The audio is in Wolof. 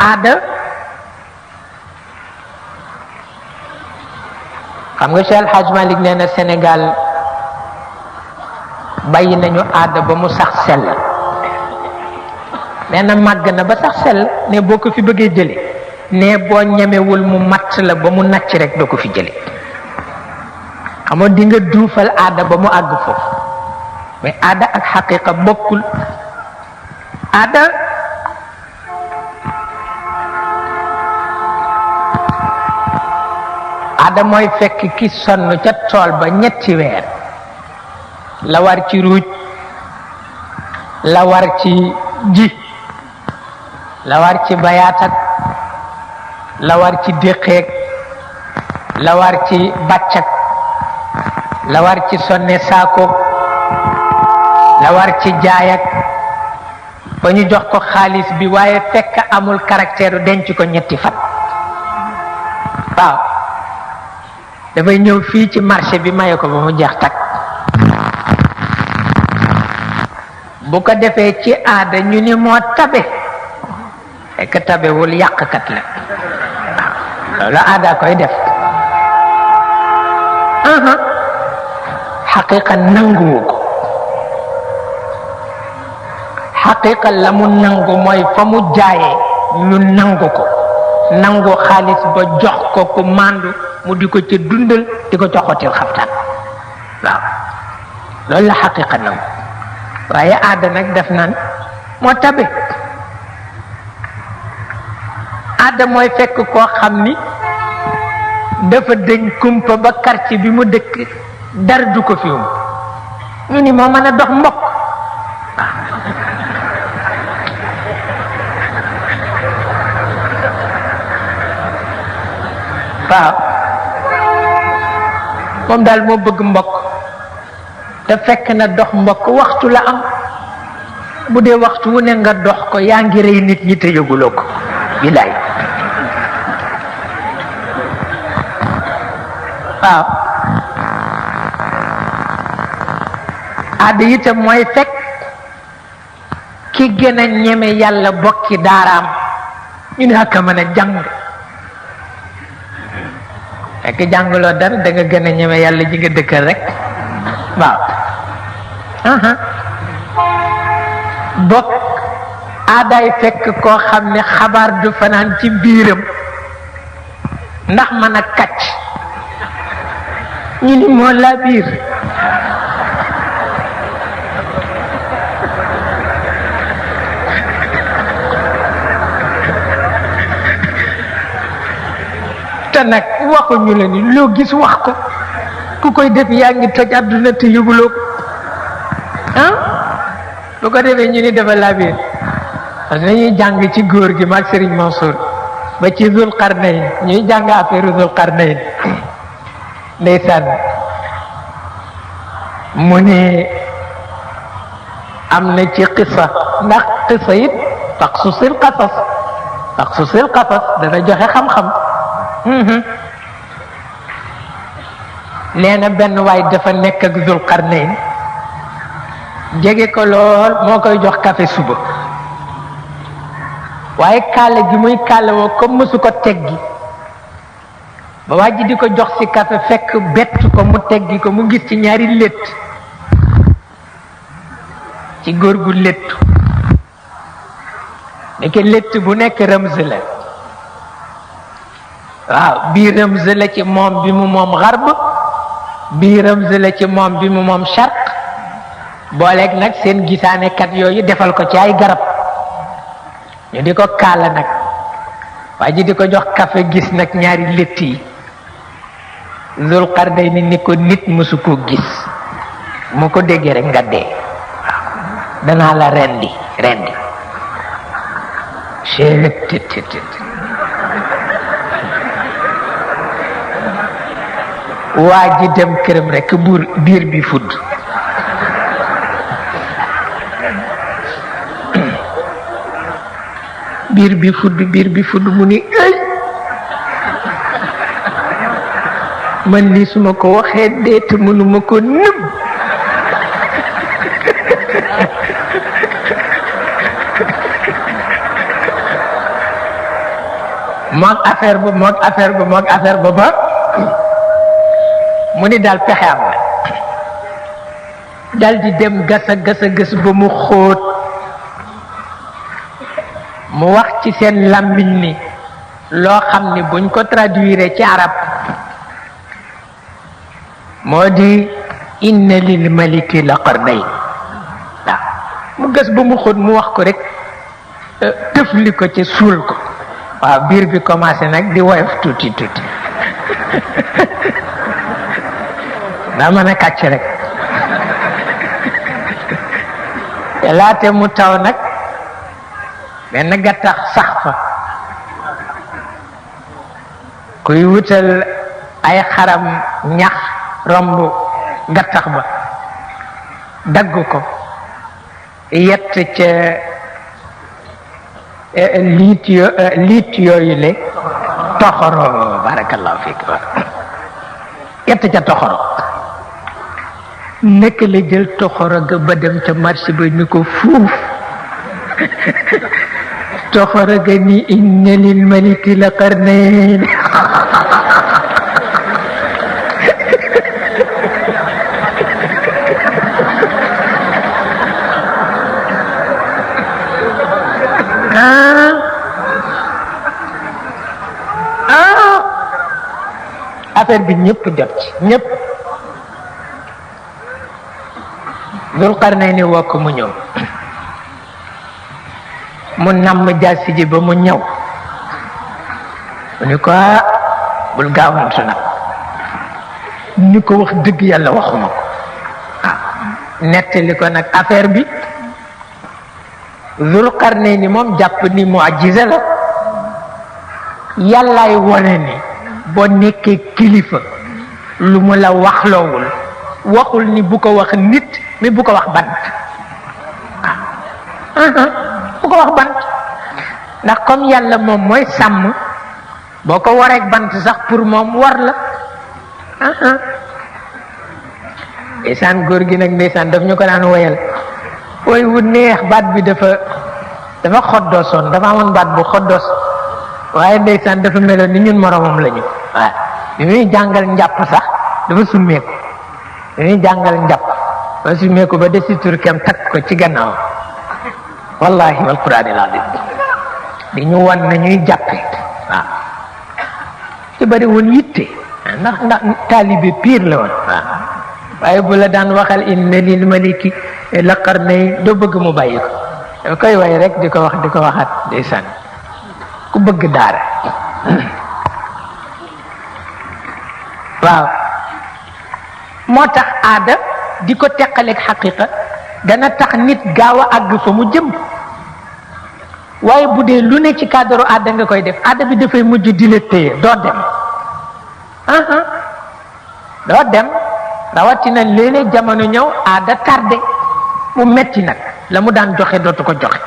aada xam nga Cheikh El Hadj Malick nee na Sénégal bàyyi nañu aada ba mu sax sell nee na màgg na ba sax sell ne boo ko fi bëggee jële ne boo ñemewul mu matt la ba mu nàcc rek doo ko fi jële xam nga di nga duufal aada ba mu àgg foofu mais aada ak xaqiqa bokkul aada mooy fekk ki sonn ca tool ba ñetti weer la war ci ruuj la war ci ji la war ci bayaatak la war ci déqeeg la war ci bàccak la war ci sonne saako la war ci jaayak ba ñu jox ko xaalis bi waaye fekk amul caractère denc ko ñetti fan waaw dafay ñëw fii ci marché bi maye ko ba mu jeex takk bu ko defee ci aada ñu ni moo tabe fekk tabewul yàqkat la waaw loolu aada koy def xaqiqa nanguwu ko xaqiqa la mu nangu mooy fa mu jaayee ñu nangu ko nangu xaalis ba jox ko ku màndu mu di ko ca dundal di ko joxotil xaftaan waaw loolu la xaqiqa nangu waaye aada nag def naan moo tabe aada mooy fekk koo xam ni dafa dëñ kumpa ba quartier bi mu dëkk dara du ko fi ñu ni moo mën a dox mbokk waaw moom daal moo bëgg mbokk te fekk na dox mbokk waxtu la am bu dee waxtu wu ne nga dox ko yaa ngi rey nit ñi te yëguloo ko bilaay waaw aada itam mooy fekk ki gën a ñeme yàlla bokki daaraam ñu ne ak a mën a jàng fekk jànguloo dara da nga gën a ñeme yàlla ji nga dëkkal rek waaw bokk aadaay fekk koo xam ne xabaar du fanaan ci biiram ndax mën a kàcc ñu ni moo laa biir te nag waxuñu la ni loo gis wax ko ku koy def yaa ngi toj àdduna te yëguloo ko bu ko defee ñu ni dafa laabir parce que dañuy jàng ci góor gi maag Serigne Mansour ba ci Zul Qarnayn ñuy jàng affaire Zul Qarnayn ndeysaan mu ne am na ci qissa ndax qissa it taqsusil qasas dana joxe xam-xam nee na benn waay dafa nekk ak Zul Qarnayn jege ko lool moo koy jox café suba waaye kaala gi muy kaala woo comme mësu ko teggi ba waa ji di ko jox ci café fekk bett ko mu teggi ko mu gis ci ñaari létt ci góor gu léttu nekk létt bu nekk rëmz la waaw bii rëmz la ci moom bi mu moom xarb bii rëmz la ci moom bi mu moom charq booleeg nag seen gisaanekat yooyu defal ko ci ay garab ñu di ko kaala nag waa ji di ko jox café gis nag ñaari létt yi Zul Qarnayn ni ko nit mësu koo gis mu ko déggee rek nga dee waaw danaa la rendi waa ji dem këram rek biir bi fudd biir bi fudd mu ni ay man lii su ma ko waxee dee te mënuma ko nëbb moog affaire ba ba mu ni daal pexe am na dal di dem gas ba mu xóot mu wax ci seen làmmiñ ni loo xam ni buñ ko traduire ci arab moo di inna lil maliki la qarnayn waaw mu gas ba mu xóot mu wax ko rek tëfli ko ci suul ko waaw biir bi commencé nag di woyof tuuti daa mën a kàcc rek laate mu taw nag benn gattax sax fa kuy wutal ay xaram ñax romb gattax ba dagg ko yett ca liit yooyu le toxoro barakallahu fiik yett ca toxoro nekk la jël toxoro ga ba dem ca marché ba ni ko fuuf toxoro ga ni inna lil maliki la qarnayn affaire bi ñëpp jot ci ñëpp Dul Qarnayni woo ko mu ñëw mu namm jaasi ji ba mu ñëw mu ni ko bul gaawantu nag ni ko wax dëgg yàlla waxuma ko nettali ko nag affaire bi Dul Qarnayni moom jàpp ni mu'jiza la yàllaay wone ni boo nekkee kilifa lu mu la waxloowul waxul ni bu ko wax nit mais bu ko wax bant bu ko wax bant ndax comme yàlla moom mooy sàmm boo ko wareeg bant sax pour moom war la ndeysaan góor gi nag ndeysaan daf ñu ko daan woyal woy wu neex baat bi dafa xoddoosoon dafa amoon baat bu xoddoos waaye ndeysaan dafa meloon ni ñun moromam lañu waaw bi muy jàngal njàpp sax dafa summeeku bi muy jàngal njàpp dafa summeeku ba desi turkem takk ko ci gannaaw wallahi wal quraanil aziim di ñu wan na ñuy jàppe waaw ci bari woon yitte ndax taalibe piir la woon waaw waaye bu la daan waxal inna lil maliki la qarnayn doo bëgg mu bàyyi ko dafa koy way rek di ko waxaat ndeysaan ku bëgg daara waaw moo tax aada di ko teqaleeg xaqiqa dana tax nit gaaw a àgg fa mu jëm waaye bu dee lu ne ci cadre aada nga koy def aada bi dafay mujj di la téye doo dem doo dem rawatina léeg-léeg jamono ñëw aada tardé mu metti nag la mu daan joxe dootu ko joxe